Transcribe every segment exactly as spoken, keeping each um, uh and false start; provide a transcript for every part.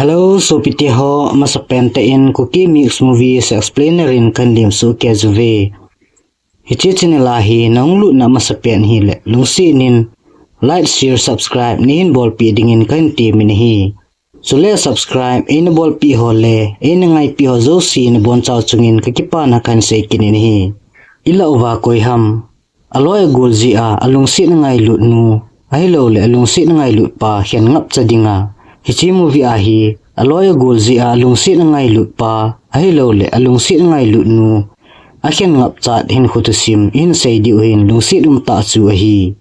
Hello, sopite ho, amasapen tah in Kuki Mix Movies Explainer in kahin lemsuh kit uve. Hiche channel a hi nahung lutna amasapen hile, lungset in like, share, subscribe neihin bolpeh dingin kahin temin ahi. Chule subscribe eina bolpeh ho le eina ngaipeh ho jouse nabonchauva chungin kakipana kahin sei kit in ahi. Ilah uva koiham aloi agol jeh a alungset a ngailut nu, ahilouleh alungset a ngailut pa khen ngapcha dinga, hiche movie a hi aloi agol jeh a alungset a ngailut pa, ahilouleh alungset a ngailut nu akhen ngapchat hinkho thusim ihin sei diu hin lungset umtah chu ahi.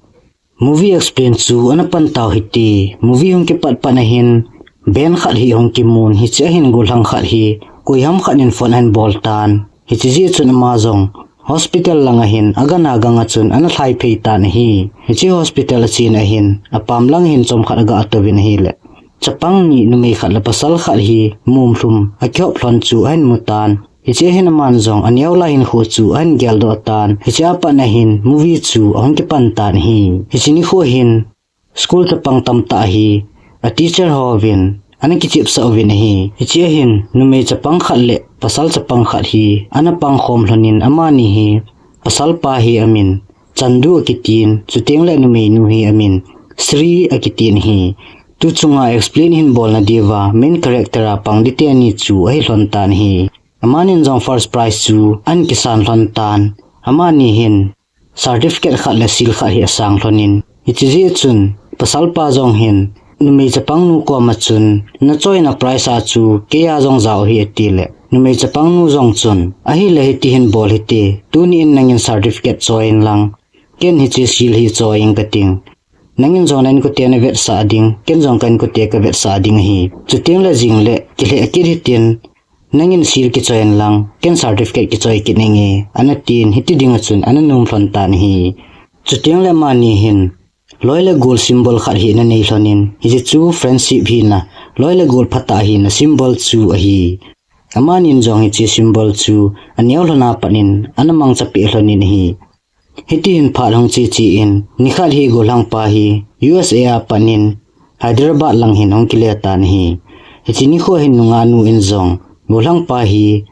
Movie explain chu ana pan tau hite. Movie hung kipat pat na hin band khat hi hung kimun, hiche a hin gollhang khat hi koiham khat in phone ahin bol tan. Hiche jeh chun ama jong hospital langa hin agana ganga chun ana lhai phei tan ahi. Hiche hospital achena hin apam langa hin chomkhat aga touvin ahile, chapang ni, numei khat le pasal khat hi mumlhum akihop lhon chu ahin mu tan. Hiche a hin aman jong aneo lai hinkho chu ahin geldoh tan. Hiche a pat na hin movie chu ahung kipan tan ahi. Hiche nikho hin school chapang tamtah hi a teacher hovin ana kichepsah uvin ahi. Hiche a hin numei chapang khat le pasal chapang khat hi ana pangkhom lhonin, amani hi pasal pa hi amin Chandu akitin, chuteng le numei nu hi amin Sri akitin ahi. Tu chunga explain hin bolna diuva main character a pang ding teni chu ahi lhon tan ahi. Amanin jong first prize chu ahin kisan lhon tan. Amani hin certificate khat le seal khat hi asang lhonin, hiche jeh chun pasal pa jong hin numei chapang nu koma chun, nachoina prize a chu keiya jong jao hih in atile, numei chapang nu jong chun, ahile hiti hin bol hite, tuni in nangin certificate choi inlang, ken hiche seal hi choi inge kating. Nangin jong na inkote navetsah ding, ken jong ka inkote kavetsah ding ahi. Chuteng le jing le kilheh kit hitin, nangin seal kichoi inlang, ken certificate kichoi kit inge, ana tin, hiti dinga chun ana nom lhon tan ahi. Chuteng le amani hin loi le gol symbol khat hi ana nei lhonin, hiche chu friendship hina, loi le gol phatah hina symbol chu ahi. Amanin jong hiche symbol chu aneo lhon a pat in ana mangcha peh lhonin ahi. Hiti hin phat hung che che in, nikhat hi gollhang pa hi U S A a pat in Hyderabad lang hin hung kile tan ahi. Hiche nikho hin nungah nu in jong gollhang pa hi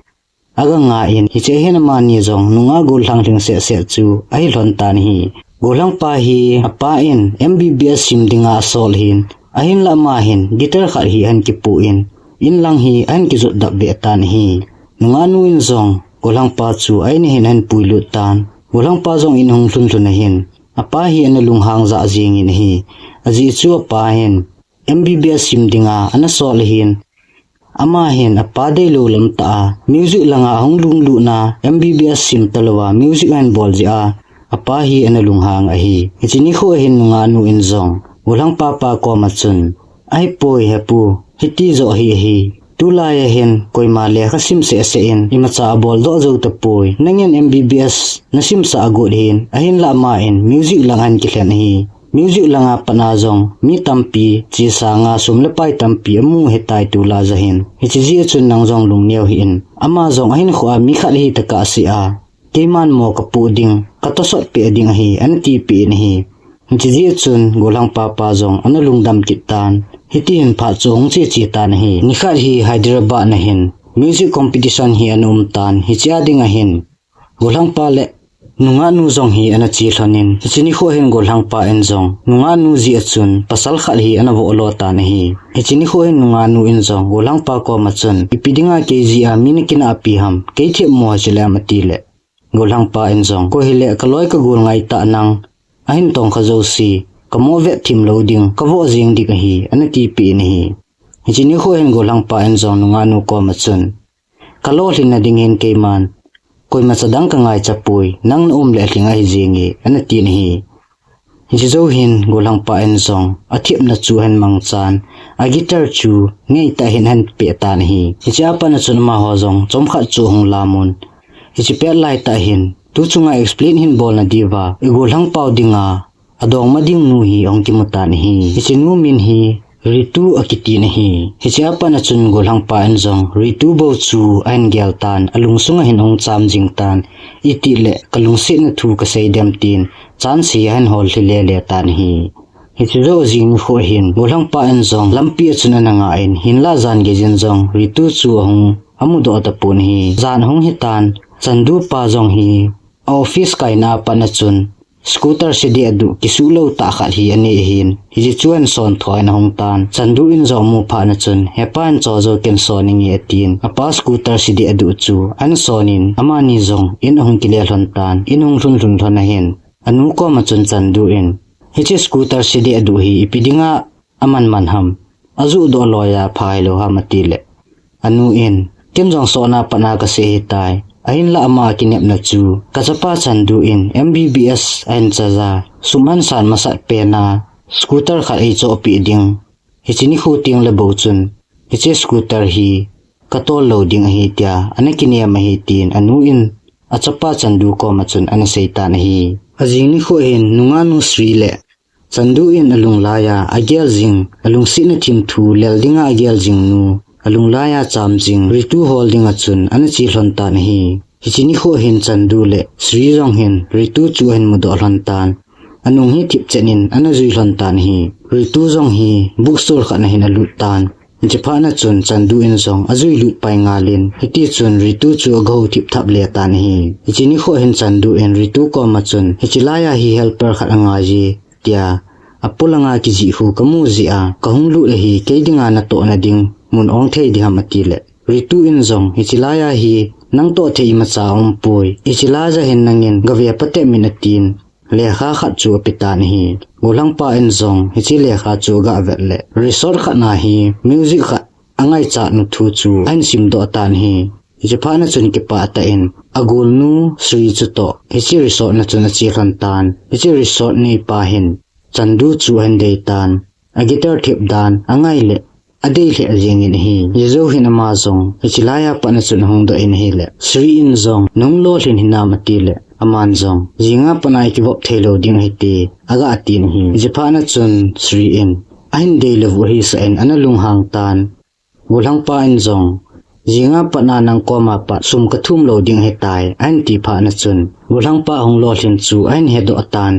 aga nga in, hiche a hin amani jong nungah gollhang lhing seh seh chu ahi lhon tan ahi. Gollhang pa hi apa in M B B S sim dinga asol ahin, ahinlah ama hin guitar khat hi ahin kipoh in, in lang hi ahin kijot dap ve tan ahi. Nungah nu in jong gollhang pa chu a in a hin ahin puilut tan. Gollhang pa jong in ahung lhun lhun a hin, apa hi ana lunghang jah jeng in ahi. Ajeh chu apa hin M B B S sim dinga ana sol ahin, ama hin apa deilou lam tah a music langa ahung lunglut na, M B B S sim talou a music ahin bol jeh a, apa hi ana lunghang ahi. Hiche nikho a hin nungah nu in jong gollhang pa pa koma chun, ahipoi hepu, hiti joh hi ahi. Tulai a hin koima lekha sim seh seh in imacha abol doh jou tapoi. Nangin M B B S nasimsah agot ahin, ahinlah ama in music lang ahin kilhen ahi. Music langa pat a jong mi tampi, chesanga sum le pai tampi amu ahitai tulai a hin. Hiche jeh chun nang jong lungneo hih in. Ama jong ahinkho a mi khat ahi tokah seh a, keiman mo kapoh ding, katosot peh ding ahi, ana tipeh in ahi. Hiche jeh chun gollhang pa pa jong ana lungdam kit tan. Hiti hin phat chu hung che che tan ahi. Nikhat hi Hyderabad na hin music competition hi ana um tan. Hiche a dinga hin gollhang pa le nungah nu jong hi ana che lhonin, hiche nikho hin gollhang pa in jong nungah nu jeh a chun pasal khat hi ana voh lo tan ahi. Hiche nikho hin nungah nu in jong gollhang pa koma chun, ipi dinga kei jeh a mi nakinahpi ham, kei themmo hiche le ham atile, gollhang pa in jong, koi hile kaloi kagol ngaitah nang ahin tongkha jouse kamo vet thim lou ding, kavoh jeng ding ahi, ana tipeh in ahi. Hiche nikho hin gollhang pa in jong nungah nu koma chun, kalolhinna ding hin keiman koimacha dang kangaicha poi, nang na um le lhing ahi jenge, ana tin ahi. Hiche jou hin gollhang pa in jong athepna chu ahin mangchan, a guitar chu ngeitah hin ahin peh tan ahi. Hiche a pat a chun amaho jong chomkhat chu ahung lamun, hiche pet laitah hin tu chunga explain hin bolna diuva i gollhang pau dinga adongma ding nu hi ahung kimu tan ahi. Hiche nu min hi Ritu akitin ahi. Hiche a pat a chun gollhang pa in jong Ritu bou chu ahin gel tan, alungsunga hin ahung cham jing tan, itile kalungsetna thu kasei dem tin, chance hi ahin hol lhi lele tan ahi. Hiche jou jing nikho hin, golhangpa in jong lampi a chun ana nga in, hinlah jan geiyin jong Ritu chu ahung amudoh tapon ahi. Jan ahung hitan, Chandu pa jong hi a office kaina a pat a chun scooter sidi aduh kisuhlou tah khat hi anei ahin, hiche chu ahin son thou in ahung tan. Chandu in jong amu phat a chun, "Hepa, in cho jou, ken son inge," atin, apa scooter sidi aduh chu ahin son in, amani jong in ahung kile lhon tan, in ahung lhun lhun lhon ahin, anu koma chun Chandu in, "Hiche scooter sidi aduh hi ipi dinga aman man ham, ajuh doh loi a pha hilou ham," atile, anu in, "Ken jong sotna pat a kasei ahitai. Ahinlah ama kinepna chu, kachapa Chandu in M B B S ahin chaja, sum ahin san masat pen a scooter khat eichohpeh ding, hiche nikho teng le bou chun hiche scooter hi katol lou ding ahi," tia ana kinem ahi, tin anu in achapa Chandu koma chun ana sei tan ahi. Ajing nikho hin nungah nu Sri le Chandu in alunglai a agel jing, alungsetna thimthu lel dinga agel jing nu, alunglai a cham jing Ritu hol dinga chun ana che lhon tan ahi. Hiche nikho hin Chandu le Sri jong hin Ritu chu ahin mudoh lhon tan, anung hi thipchet in ana jui lhon tan ahi. Ritu jong hi bookstore khat a hin alut tan, hiche phat a chun Chandu in jong ajui lut pai ngal in, hiti chun Ritu chu agahou thip thap le tan ahi. Hiche nikho hin Chandu in Ritu koma chun, "Hiche lai a hi helper khat angai e," tia apolanga kijih khu kamu jeh a kahung lut ahi, kei dinga natohna ding mun ong thei ding ham, atile, Ritu in jong, "Hiche lai a hi nang toh thei imacha aumpoi. Hiche lai a hin nangin gave patep in," atin, lekha khat chu ape tan ahi. Golhangpa in jong hiche lekha chu aga vet le, resort khat a hi music khat angaichat na thu chu ahin simdoh tan ahi. Hiche phat a chun kipah tah in agolnu Sri chu toh hiche resort a chun ache lhon tan. Hiche resort neipa hin Chandu chu ahin dei tan, a guitar thep dan angai le, adei lheh jeng in ahi. Hijou hin ama jong hiche lai a pat a chun ahung doh in ahile, Sri in jong, "Nahung lolhin hinam?" atile, aman jong, "Jinga pat a ikivop thei lou ding ahi," ti aga tin ahi. Hiche phat a chun Sri in ahin dei lou u ahi sah in ana lunghang tan. Golhangpa in jong, "Jinga pat a nang koma pat sum kathum lou ding ahitai," ahin ti phat a chun, golhangpa ahung lolhin chu ahin hedoh tan,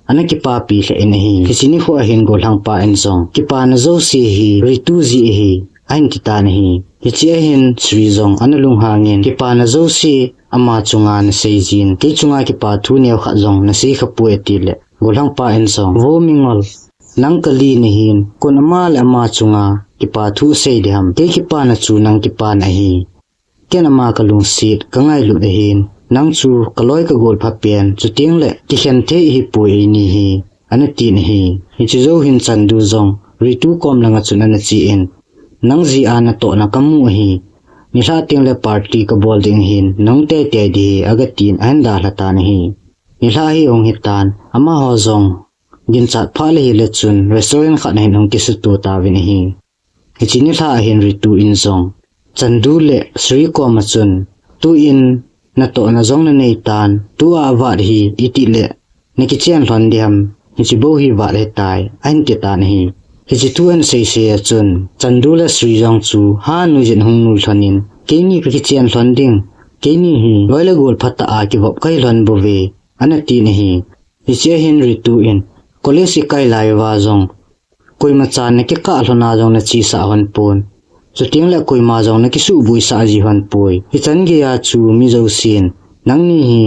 ana kipapi lheh in ahi. Hiche nikho a hin golhangpa in jong, "Kipana jouse hi Ritu jeh ahi," ahin ti tan ahi. Hiche a hin Sri jong ana lunghang in, "Kipana jouse ama chunga nasei jin, kei chunga kipa thu neo khat jong nasei khapoi," atile, golhangpa in jong, "Vo mingol, nang kali nahin, koin ama le ama chunga kipa thu sei ding ham? Kei kipana chu nang kipana ahi. Ken ama kalungset, kangailut ahin, nang chu kaloi kagol pha pen, chuteng le kikhen thei ahipoi eini hi," ana tin ahi. Hiche jou hin Chandu jong Ritu kom langa chun ana che in, "Nang jeh a natohna kamu ahi. Nilhah teng le party kabol ding ahin, nahung teitei ding ahi," aga tin ahin dalha tan ahi. Nilhah hi ahung hitan, amaho jong ginchat phat le hile chun restaurant khat a hin ahung kisuto tauvin ahi. Hiche nilhah a hin Ritu in jong Chandu le Sri koma chun, "Tuin natohna jong nanei tan, tua avat hi itih le nakichen lhon ding ham, hiche bou hi vat ahitai," ahin ti tan ahi. Hiche thu ahin seisei a chun, Chandu le Sri jong chu ha nuijin ahung nui lhon in, "Keini kakichen lhon ding, keini hi loi le gol phatah a kivop kahi lhon bouve," ana tin ahi. Hiche a hin Ritu in, "College ikai lai uva jong koima chan nakikah lhon a jong nachesah lhon pon. Chuteng le koima jong nakisuhbuisah ji lhon poi. Hichan geiya chu mi jousen nangni hi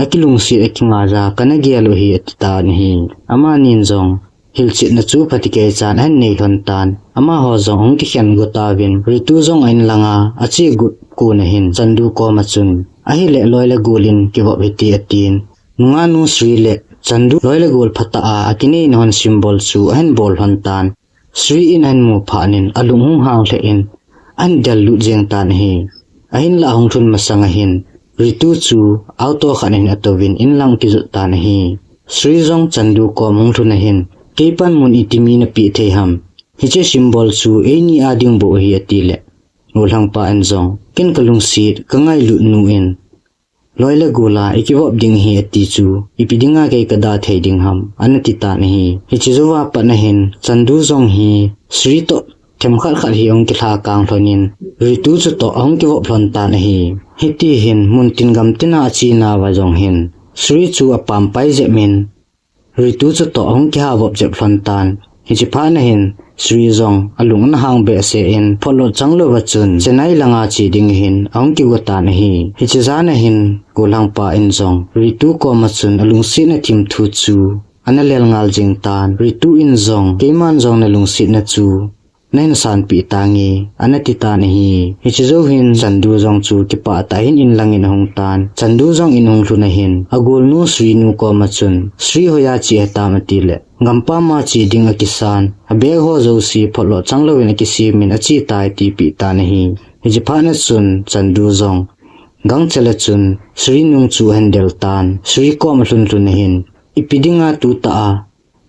akilungset akingaiya kana gel u ahi," ati tan ahi. Amanin jong hilchetna chu phatecha chan ahin nei lhon tan. Amaho jong ahung kikhen got tauvin, Ritu jong a-in langa ache got kon a hin Chandu koma chun, "Ahile loi le gol in kivop hite," atin. Nungah nu Sri le Chandu loi le gol phatah a akineina hon symbol chu ahin bol lhon tan. Sri in ahin mu phat in alung hung hang lheh in ahin del lut jeng tan ahi. Ahinlah ahung lhun masang a hin Ritu chu auto khat in atouvin in lang kijot tan ahi. Sri jong Chandu kom ahung lhun a hin, "Kei pan mun iti mi napeh thei ham? Hiche symbol chu eini a ding bou ahi," atile, golhangpa in jong, "Ken kalungset kangailut nu in loi le gol a ikivop ding ahi ati chu, ipi dinga kei kada thei ding ham?" ana ti tan ahi. Hiche jouva pat a hin Chandu jong hi Sri toh themkhat khat hi ahung kilha kang lhon in, Ritu chutoh ahung kivop lhon tan ahi. Hiti hin mun tin gam tin a ache nauva jong hin Sri chu apampai jep in, Ritu chutoh ahung kiha vop jep lhon tan. Hichi phat na hin, Sri jong alung ana hang behseh in, photlot chang louva chun, Chennai langa che ding hin, ahung kigo tan ahi. Hichi jan a hin, gollhangpa in jong, Ritu koma chun, alungsetna thimthu chu, ana lel ngal jing tan. Ritu in jong, keiman jong nalungsetna chu, nahin sanpeh tange, ana ti tan ahi. Hichi jou hin, Chandu jong chu, kipah tah in in langin ahung tan. Chandu jong in ahung lhun a hin, agolnu Sri nu koma chun, Sri hoiya che ahitam ati le, gampam a che ding akisan, abag ho jouse photlot chang louvin akisem in ache tai atipeh tan ahi. Hichi phat na chun Chandu jong gangchel a chun Sri nung chu ahin del tan, Sri koma alhun lhun a hin, ipi dinga tutah a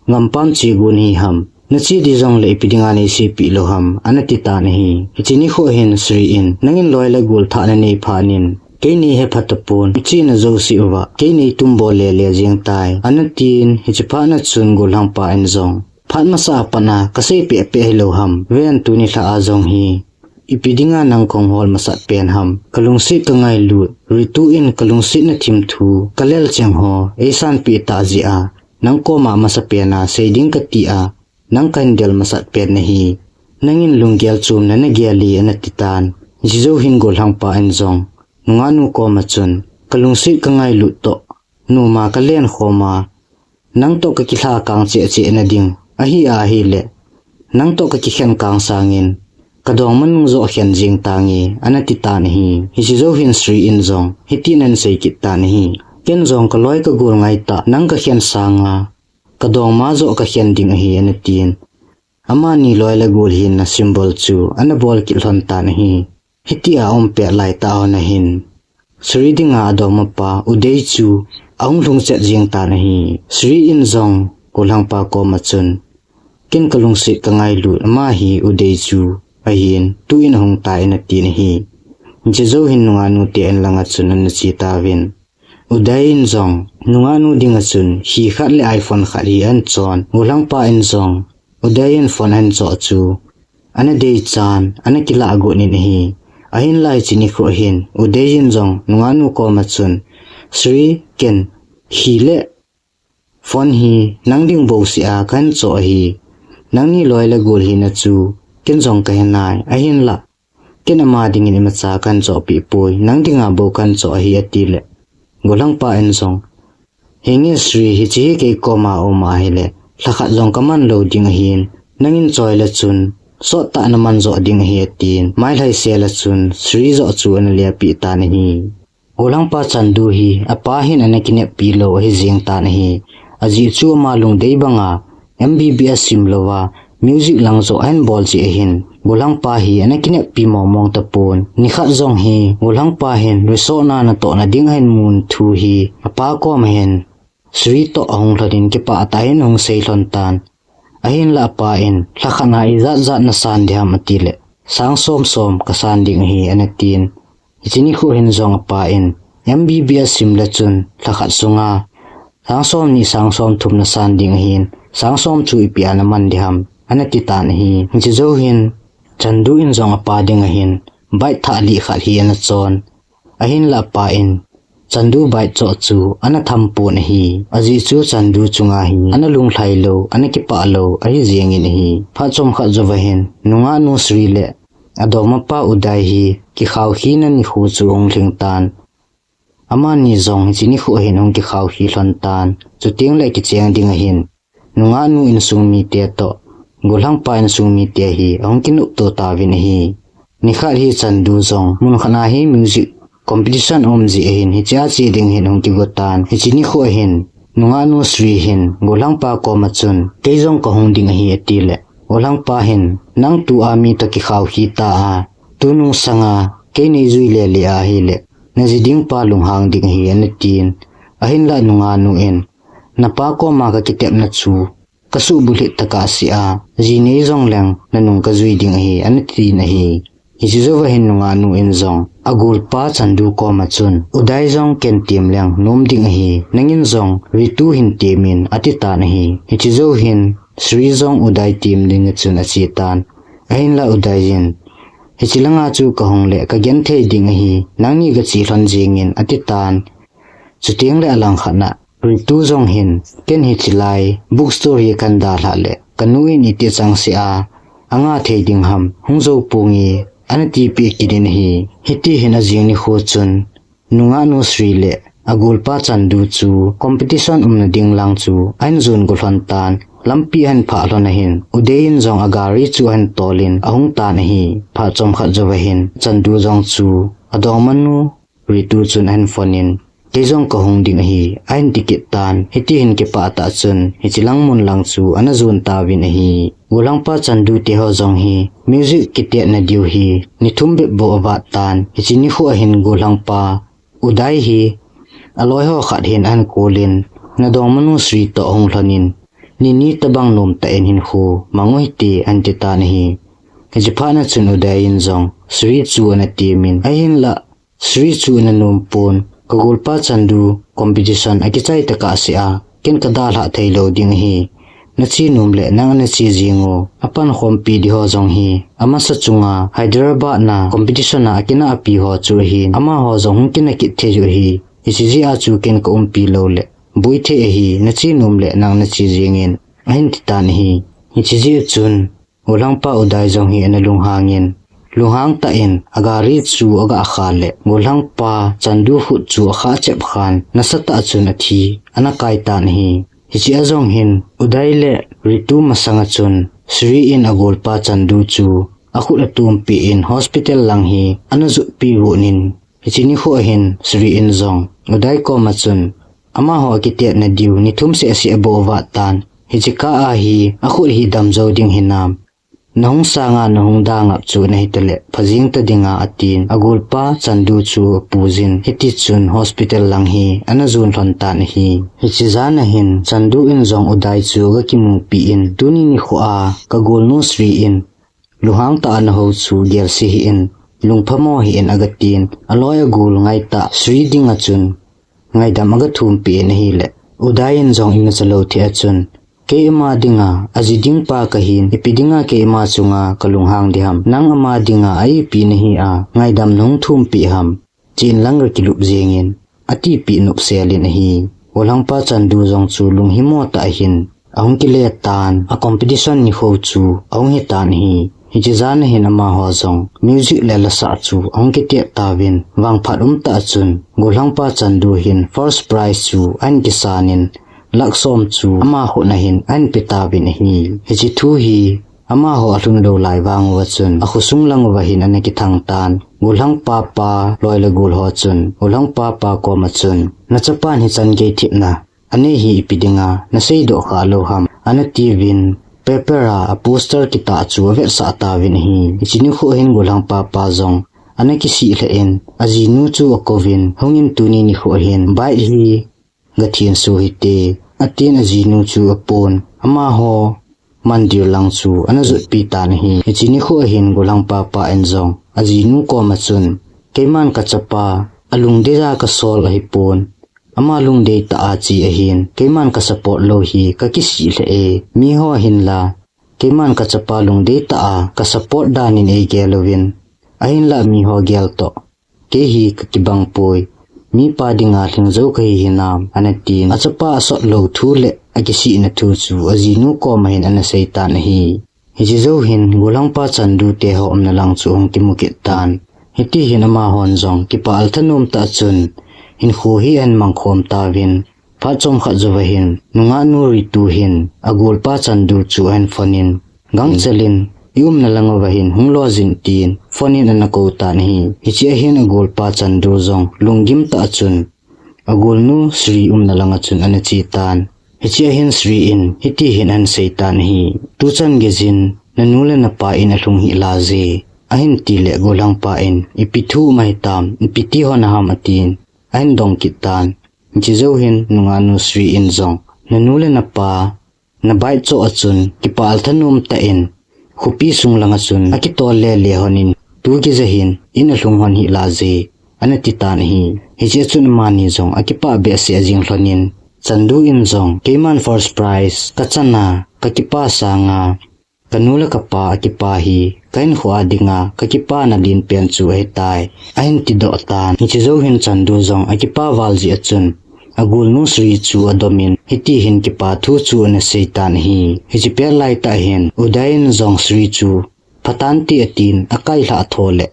gampam che gon nahi ham, nache di jongle ipi dinga nei seipeh lou ham, ana ti tan ahi. Hichi nikho hin Sri in, nangin loi le gol thah nanei phat in, kei nei hepha tapon, chena jouse uva, kei nei tumbol lele jeng tai, ana tin, hichi phat na chun gollhangpa in jong, phat masa a pat a, kasei pehpeh hilou ham, ven tuni lha a jong hi, ipi dinga nang kahung hol masat pen ham, kalungset kangailut, Ritu in kalungsetna thimthu, kalel cheng ho, eisanpeh tah jeh a, nang koma masa pen a, sei ding kati a, nang kahin del masat pen nahi, nangin lunggel chomna nagel e ana ti tan. Hichi jou hin gollhangpa in jong, nungahnu koma chun, kalungset kangailut toh, noma kalen khoma, nang toh kakilha kang cheh cheh na ding, ahi ahile, nang toh kakikhen kang sangin, kadongma nung joh khen jeng tange, ana ti tan ahi. Hichi jou hin Sri in jong, hitin ahin sei kit tan ahi. Ken jong kaloi kagol ngaitah, nang kakhen sanga, kadongma joh kakhen ding ahi, ana tin. Amani loi le gol hina symbol chu, ana bol kit lhon tan ahi. Hitia aum pet laitah a hin, Sri dinga adongmapa, Uday chu, ahung lhung chet jeng tan ahi. Sri in jong, gollhangpa koma chun, ken kalungset kangailut, ama hi Uday chu, ahin, tuin ahung tai ana tin ahi. Hichi jou hin nungahnu te in langa chun ana che tauvin. Uday in jong, nungahnu dinga chun, hi khat le iPhone khat hi ahin chon. Gollhangpa in jong, Uday in phone ahin choh chu, ana deichan, ana kilah got in ahi. Ahinla hichi nikho hin, Uday in jong, nungahnu koma chun, Sri ken, hi le, phone hi, nang ding bouseh a kahin choh ahi. Nangni loi le gol hina chu, ken jong kahe nai, ahinla, ken ama dingin imacha kahin chohpeh poi, nang dinga bou kahin choh ahi ati le, gollhangpa in jong, henge Sri, hichi hi kei koma aum ahile, lhakhat jong kaman lou ding ahin, nangin choi le chun, sottah naman joh ding ahi atin, mailhai sel a chun, Sri joh chu ana lepeh tan ahi. Gollhangpa Chandu hi, apa hin ana kineppi lou ahi jeng tan ahi. Ajeh chu ama lungdei banga, MBBS sim louva, music lang joh ahin bol jeh ahin, gollhangpa hi ana kineppi mongmong tapon. Nikhat jong hi, gollhangpa hin resort na natohna ding ahin mun thu hi, apa koma hin, Sri toh ahung lhon in kipah tah in ahung sei lhon tan. Ahinla apa in, lhakhat a ijat jat nasan ding ham ati le, sang som som kasan ding ahi ana tin. Hichi nikho hin jong apa in, MBBS sim le chun, lhakhat sunga, sang somni sang somthum nasan ding ahin, sang som chu ipi a naman ding ham, ana ti tan ahi. Hichi jou hin, Chandu in jong apa dinga hin, bike thah li khat hi ana chon. Ahinla apa in, Chandu bike choh chu, ana tham pon ahi. Ajeh chu Chandu chunga hi, ana lunglhai lou, ana kipah lou, ahi jeng in ahi. Phat chomkhat jouva hin, nungahnu Sri le, adongmapa Uday hi, kikhaokhina nikho chu ahung lhing tan. Amani jong hichi nikho hin ahung kikhaokhi lhon tan. Chuteng le kicheng ding ahin, nungahnu insung mite toh, gollhangpa insung mite hi, ahung kinopto tauvin ahi. Nikhat hi Chandu jong, mun khat a hi music competition aum jeh ahin, hichea che ding hin ahung kigo tan. Hichi nikho hin, nungahnu Sri hin, gollhangpa koma chun, kei jong kahung ding ahi ati le, gollhangpa hin, nang tua mi toh kikhaokhi ta a, tunung sanga, kei nei jui lele ahile, naji ding pa lunghang ding ahi ana tin. Ahinla nungahnu in, napa koma kakitepna chu, kasuh bulhit tokah seh a, ji nei jongleng, nanung kajui ding ahi, ana tin ahi. Hichi jouva hin nungahnu in jong, agolpa Chandu koma chun, Uday jong ken tem leng, nom ding ahi, nangin jong, Ritu hin tem in, ati tan ahi. Hichi jou hin, Sri jong Uday tem dinga chun ache tan. Ahinla Uday in, hichi langa chu kahung le, kagenthei ding ahi, nangni gache lhon jeng in, ati tan. Chuteng le alangkhat a, Ritu jong hin, ken hitilai bookstore hi kan dalhah le, kanu in iti chang se a, anga thei ding ham, hung jou ponge, ana tipeh kit in ahi. Hiti hin ajing nikho chun, nungah nu Sri le agolpa Chandu chu competition umna ding lang chu ahin jon go lhon tan, lampi ahin phah lhon ahin, Uday in jong agari chu ahin tol in ahung tan ahi. Phat chomkhat jouva hin Chandu jong chu adongmanu Ritu chun ahin phone in, kei jong kahung ding ahi, ahin tikit tan. Hiti hin kipah tah chun hiche lang mun lang chu ana jon tauvin ahi. Golhangpa Chandu teho jong hi music kitetna diu hi ni thum bep bou avat tan. Hiche nikho ahin golhangpa Uday hi aloi ho khat hin ahin kou in, nadongmanu Sri toh hung lhon in, nini tabang nom tah in hinkho mang u hite, ahin ti tan ahi. Hiche phat na chun Uday in jong Sri chu ana temin, ahinlah Sri chu ana nom pon, kagolpa Chandu competition akichai tah kah se a, ken kadalhah thei lou ding ahi. Nache nom le nang ana che jing o. Apankhompi di ho jong hi amasa chunga Hyderabad na competition a akinahpi ho chu ahin, amaho jong hung kinah kit thei u ahi. Hiche jeh a chu ken kaumpi lou le boi thei ahi, nache nom le nang nache jing in, ahin ti tan ahi. Hiche jeh chun golhangpa Uday jong hi ana lunghang in, lunghang tah in agari chu aga khah le, golhangpa Chandu khut chu akhah chep khan, nasatah chun athi ana kai tan ahi. Hiche a jong hin Uday le Ritu masanga chun Sri in agolpa Chandu chu akhut atumpi in hospital lang hi ana jotpi got in, hiche nikho ahin Sri in jong Uday koma chun amaho akitetna diu ni thum seh seh bou avat tan. Hiche kah a hi akhut hi dam jou ding hinam, nahung sanga nahung dangap chu nahi tale phajing ta dinga, atin agolpa Chandu chu apuijin, hiti chun hospital lang hi ana jon lhon tan ahi. Hiche jan a hin Chandu in jong Uday chu aga kimupi in, tuni nikho a kagolnu Sri in lunghang tah a nahou chu gel se hih in, lungphamo hih in aga tin, aloi agol ngai tah Sri dinga chun ngaidam aga thumpi in ahile, Uday in jong imacha lou thei a chun, kei ama dinga aji ding pa kahin, ipi dinga kei ama chunga kalunghang ding ham, nang ama dinga a ipi nahi a ngaidam nahung thumpi ham, chen lang ga kilup jeng in, atipeh nop sel in ahi. Golhangpa Chandu jong chu lunghimo tah a hin ahung kile tan, a competition nikho chu ahung hi tan ahi. Hiche jan a hin amaho jong music le lasah chu ahung kitet tauvin, vangphat um tah chun golhangpa Chandu hin first prize chu ahin kisan in, lakh som chu ama khut na hin ahin pe tauvin ahi. Hiche thu hi amaho alhun lou lai vang uva chun, akhosung lang uva hin ana kithang tan. Golhangpa pa loi le gol ho chun golhangpa pa koma chun, nachapan hichan gei thepna anei hi ipi dinga nasei doh kha lou ham, ana tiuvin, paper a aposter kitah chu avetsah tauvin ahi. Hiche nikho hin golhangpa pa jong ana kisih lheh in, ajinu chu akouvin, hungin tuni nikho hin bike hi ga thenso hite, atin ajinu chu apon, amaho mandir lang chu ana jotpi tan ahi. Hiche nikho a hin golhangpa pa in jong ajinu koma chun, keiman kachapa alungdei a kasol ahipon, ama lungdei tah a che ahin, keiman ka support lou hi kakisih lheh e. Miho ahinla, keiman kachapa lungdei tah a ka support dan in eigel uvin, ahinlah miho gel toh kei hi kakibang poi, mipa dinga lhingjou kahi hinam, ana tin, achapa asot lou thu le akisihna thu chu ajinu koma hin ana sei tan ahi. Hiche jou hin golhangpa Chandu teho umna lang chu ahung kimu kit tan. Hiti hin amahon jong kipah al thanom tah chun hinkho hi ahin mangkhom tauvin, phat chomkhat jouva hin nungah nu Ritu hin agolpa Chandu chu ahin phone in, gangchel in, i umna lang uva hin hung lojin, tin phone in ana kou tan ahi. Hiche a hin agolpa Chandu jong lunggim tah a chun agolnu Sri umna langa chun ana che tan. Hiche a hin Sri in hiti hin ahin sei tan ahi. Tuchan geijin nanu le napa in alhung hih laije, ahin ti le golhangpa in, ipi thu um ahitam, ipi ti lhon ham, atin ahin dong kit tan. Hiche jou hin nungah nu Sri in jong, nanu le napa na bike choh a chun kipah al thanom tah in khopi sung langa chun akitol lele lhon in, tu geija hin in alhung lhon hih laije, ana ti tan ahi. Hiche a chun amani jong akipah behseh a jing lhon in, Chandu in jong, keiman first prize kachan a kakipa sanga kanu le kapa akipa hi kahinkho a dinga kakipana lenpen chu ahitai, ahin ti doh tan. Hiche jou hin Chandu jong akipa val jeh a chun agolnu Sri chu adomin, hiti hin kipa thu chu ana seitan ahi. Hiche pet laitah hin Uday in jong Sri chu, "Phatante," atin, akailhah tho le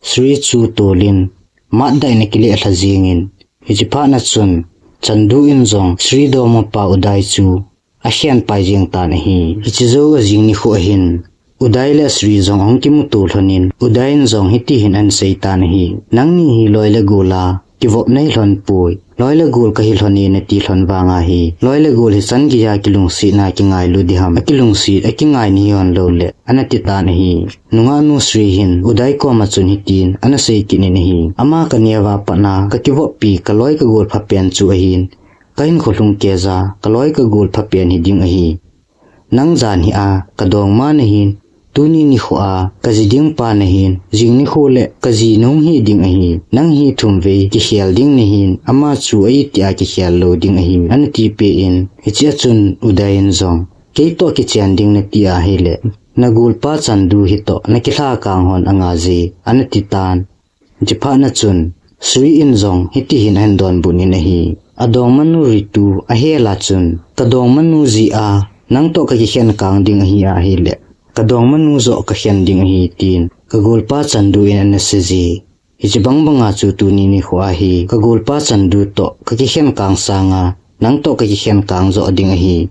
Sri chu tolin, matdahin akileh lha jingin, hiche phat na chun, Chandu in jong Sri dongmapa Uday chu akhen pai jing tan ahi. Hiche jou a jing nikho ahin, Uday le Sri jong ahung kimuto lhonin, Uday in jong hiti hin ana seitan ahi. Nangni hi loi le gol a kivop nahi lhon poi. Loi le gol kahi lhon e nati lhon vang ahi. Loi le gol hi chan geiya kilungsetna kingailu diham. Akilungset, akingai nahi hon lou le, ana titan ahi. Nungahnu Sri hin, Uday koma chun hitin, ana sei kit in ahi. Ama kaneo a pat na, kakivoppi, kaloi kagol phapen chu ahin. Kahinkho lhung keija, kaloi kagol phapen hiding ahi. Nang jan hi a, kadongma nahin, tuni nikho a, kaji ding pa nahin, jing nikho le, kaji nahung hi ding ahi. Nang hi thum vei, kikhel ding nahin, ama chu aiti a kikhel lou ding ahi, ana tipeh in, hiche a chun Uday in jong, "Keitoh kichen ding nati ahile, nagolpa Chandu hitoh, nakilha kang hon anga ji," ana titan. Hiche phat na chun, Sri in jong hiti hin ahin donbut in ahi. Adongmanu Ritu ahel a chun, "Kadongmanu jeh a, nangtoh kakikhen kang ding ahi ahile, kadongmanu joh kakhen ding ahi," tin, kagolpa Chandu in ana seiji. Hiche bang banga chu tuni nikho ahi, kagolpa Chandu toh kakikhen kang sanga, nangtoh kakikhen kang joh ding ahi.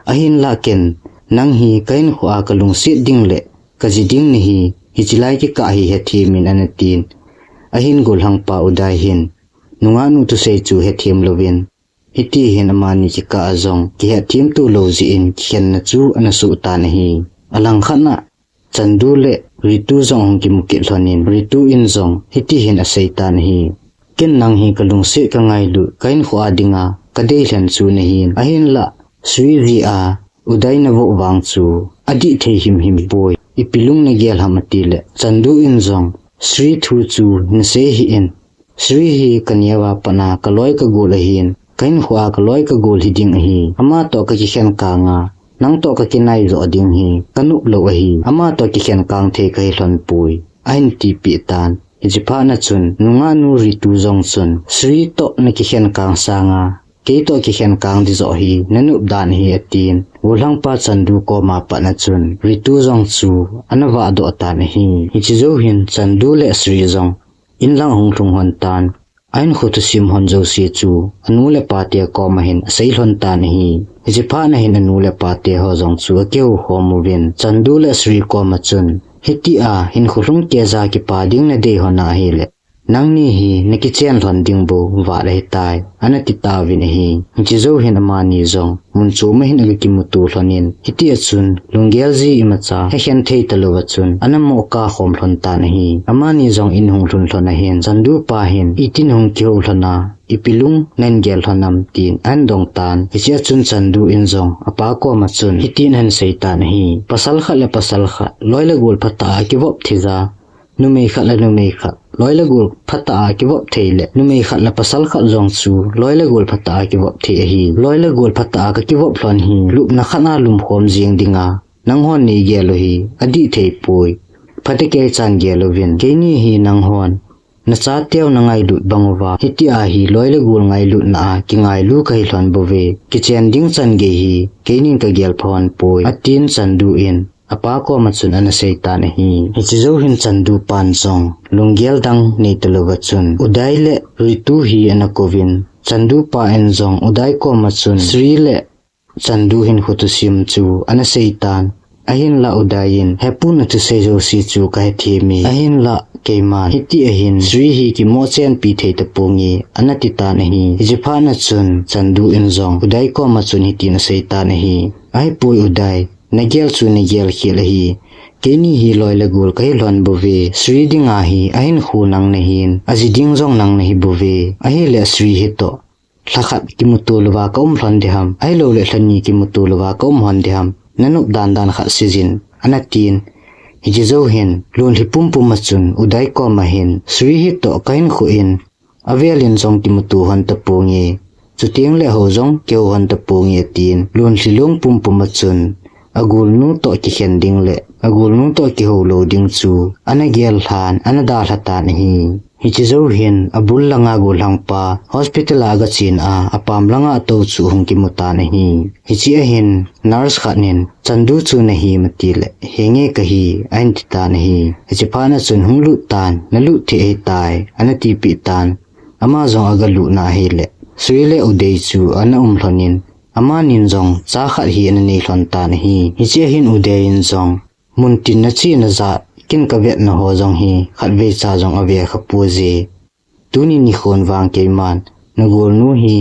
Ahinlah ken, nang hi kahinkho a kalungset ding le, kaji ding nahi, hiche lai kikah hi hethem in ana tin. Ahin gollhangpa Uday hin, nungahnu thusei chu hethem louvin, hiti hin amani kikah a jong, kihethem to lou jeh in, kikhenna chu ana soh tan ahi. Alangkhat na, Chandu le Ritu jong ahung kimu kit lhonin, Ritu in jong hiti hin asei tan ahi. Ken nang hi kalungset kangailut, kahinkho a dinga, kadei lhen chu nahin. Ahinlah, Sri jeh a, Uday navop vang chu, adih thei himhim poi. Ipi lung nagel ham ati le, Chandu in jong, Sri thu chu nasei hih in. Sri hi kaneo a pat na kaloi kagol ahin, kahinkho a kaloi kagol hiding ahi. Amatoh kakikhen kang a, nangtoh kakinai joh ding hi, kanop lou ahi. Amatoh kikhen kang thei kahi lhon poi, ahin tipeh tan. Hiche phat na chun, nungahnu Ritu jong chun, Sri toh nakikhen kang sanga, keitoh kikhen kang ding joh hi, nanop dan ahi atin. Gollhangpa Chandu koma pat na chun, Ritu jong chu, ana vah doh tan ahi. Hiche jou hin, Chandu le Sri jong, in lang ahung lhung lhon tan. Ahinkho thusim lhon jouse chu, anu le apa te koma hin asei lhon tan ahi. Hiche phat na hin anu le apa te ho jong chu akihou khom uvin, Chandu le Sri koma chun, hiti a, hinkho lhung keija kipa ding nadei lhon ahile, nangni hi nakichen lhon ding bou vat ahitai, ana ti tauvin ahi. Hiche jou hin amani jong, mun chom a hin aga kimuto lhonin, hiti a chun, lunggel ji imacha, hekhen thei talou a chun, ana mo kah khom lhon tan ahi. Amani jong in hung lhun lhon ahin, Chandu pa hin, itin hung kihou lhon a, ipi lung nahin gel lhon am tin, ahin dong tan. Hiche a chun Chandu in jong, apa koma chun, hitin ahin sei tan ahi. Pasal khat le pasal khat, loi le gol phatah a kivop thei ja, numei khat le numei khat, loi le gol phatah a kivop thei le, numei khat le pasal khat jong chu, loi le gol phatah a kivop thei ahi. Loi le gol phatah a kakivop lhon hi, lupna khat a lumkhom jing dinga, nanghon nei gel u hi, adih thei poi. Phatecha in gel uvin, keini hi nanghon nachateu nangailut bang uva, hiti a hi loi le gol ngailutna a, kingailu kahi lhon bouve, kichen ding chan gei hi, keinin kagel pha lhon poi, atin Chandu in, apa koma chun ana sei tan ahi. Hiche jou hin Chandu pan jong, lunggel dang nei talou va chun, Uday le Ritu hi ana kouvin, Chandu pa in jong, Uday koma chun, Sri le Chandu hinkho thusim chu, ana sei tan. Ahinlah Uday in, hepu nathusei jouse chu kahethem e. Ahinlah keiman, hiti a hin, Sri hi kimo chenpi thei taponge, ana ti tan ahi. Hiche phat na chun, Chandu in jong, Uday koma chun hitin asei tan ahi. Ahipoi Uday, nagel chu nagel khel ahi. Keini hi loi le gol kahi lhon bouve, Sri dinga hi, ahinkho nang nahin, aji ding jong nang nahi bouve, ahile Sri hitoh lha khat kimuto louva kaum lhon diham, ahilou le lha ni kimuto louva kaum lhon diham, nanop dan dan khat seijin, ana tin. Hiche jou hin, lonlhi pumpum a chun, Uday koma hin, Sri hitoh kahinkho in, avel in jong kimuto lhon taponge, chuteng le hou jong kihou lhon taponge atin, lonlhi long pumpum a chun, agolnu toh kikhen ding le, agolnu toh kihou lou ding chu, ana gel lhan, ana dalha tan ahi. Hiche jou hin abul langa gollhangpa hospital a aga chen a, apam langa atou chu hung kimu tan ahi. Hiche ahin nurse khat nin, Chandu chu nahim atileh, henge kahi, ahin ti tan ahi. Hiche phat na chun hung lut tan, nalut thei ahitai, ana tipeh tan. Ama jong aga lutna ahileh, Sri le Uday chu ana um lhonin, amanin jong cha khat hi ana nei lhon tan ahi. Hiche ahin Uday in jong, muntin nache najat, kin kavetna ho jong hi khatvei cha jong ave kha pouje. Tuni nikhon vang keiman nagolnu hi,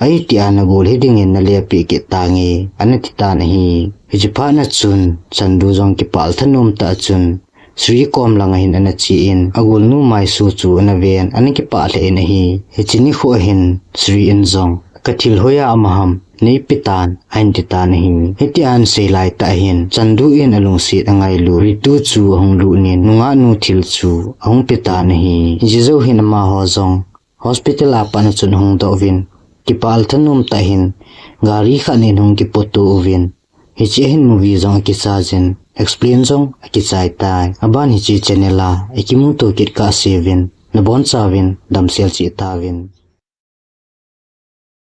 ahi tia nagol hi dingin nalepeh kit tange, ana ti tan ahi. Hiche phat na chun Chandu jong kipah thanom tah chun Sri kom langa hin ana chen, agolnu maisu chu ana ven, ana kipah lheh in ahi. Hiche nikho ahin Sri in jong, kathil hoiya ama ham neipe tan, ahin ti tan ahi. Hitia ahin sei laitah ahin Chandu in alungset angailut Ritu chu ahung lutnin, nungahnu thil chu ahung pe tan ahi. Hiche jou hin amaho jong hospital a pat na chun ahung doh uvin, kipah thanom tah in gari khat nin hung kipohto uvin. Hiche ahin movie jong akichaijin, explain jong akichai tai. Aban hiche channel a ikimuto kit kahseuvin, nabonchauvin damsel cheh tauvin.